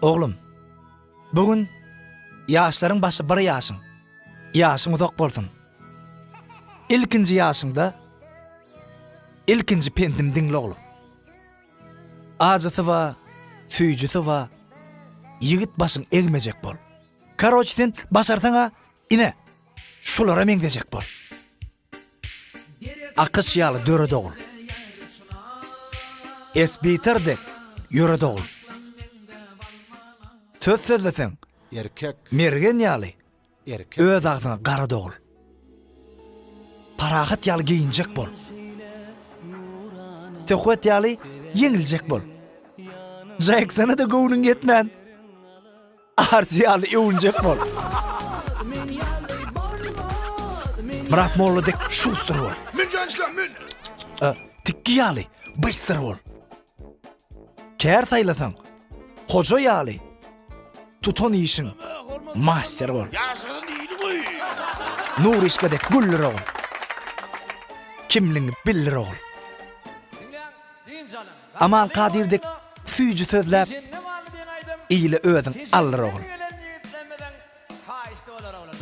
Oglum, bu gün ýaşlaryň başy bir ýaşyň. Ýaşyň uzak bolsun. Ilkinji ýaşyňda ilkinji pendim diňle oglum. Ajysy ba, süýjüsi ba, ýigit başyň egmejek bol. Karoç sen başarsaň-a ine şulara meňzejek bol. Akyş ýaly döret ogul. Esbitar dek ýöret ogul. Söz sözleseň, Erkek. Mergen ýaly Erkek. öz agzyňa garat ogul. Parahat ýaly geýinjek bol. Söhbet ýaly ýeňiljek bol. Jeksona-da göwnüň ýetmän, Arsy ýaly öwünjek bol. Myrat molla dek şuster bol. Mün jançka mün. Tikki ýaly bystyr bol. Kär saýlasaň, hoja ýaly tutan işiň master bol. Nuryşka dek güldür ogul. Kimligiňi bildir ogul. Aman Kadyr dek süýji sözläp, ile özüň aldyr ogul.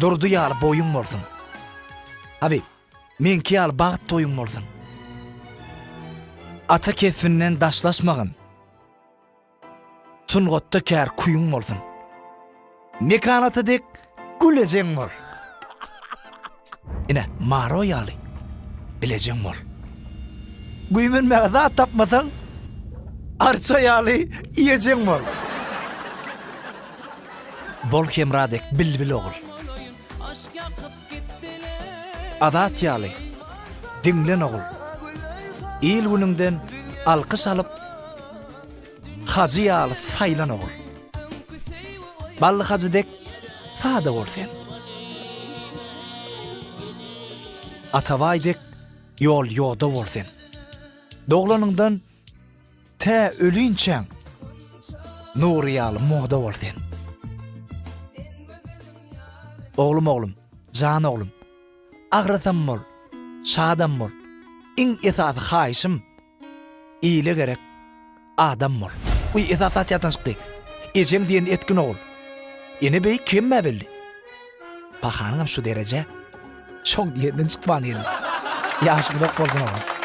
Durdy ýaly boýuň bolsun. Habyp, meňki ýaly bagt toýuň bolsun. Ata kesbinden daşlaşmagyn. Sungatda kär küýüň bolsun. Mekan ata dek gül ejeň bol. Ine, Maro ýaly bilejeň bol. Güýmenmäge zat tapmasaň, arça ýaly iýejeň bol. Bol hemra dek bilbil ogul. Azat ýaly diňlen ogul. Il-günüňden alkyş alyp, Hajy ýaly saýlan ogul. Bally hajy dek sada bol sen. Atabaý dek ýol-ýoda bol sen. Doglanyňdan tä ölinçäň Nury ýaly moda bol sen. Oglum oglum, jan oglum, agrasam bol, şadam bol. Iň esasy haýyşym, Ile gerek adam bol. Uý esasy zat ýatdan çykdy. Ejeň diýenini etgin ogul. Ene beýik hemmä belli. Bahanyňam şu dereje. Şoň diýeninden çykman geldi. Ýaşyň uzak bolsun ogul.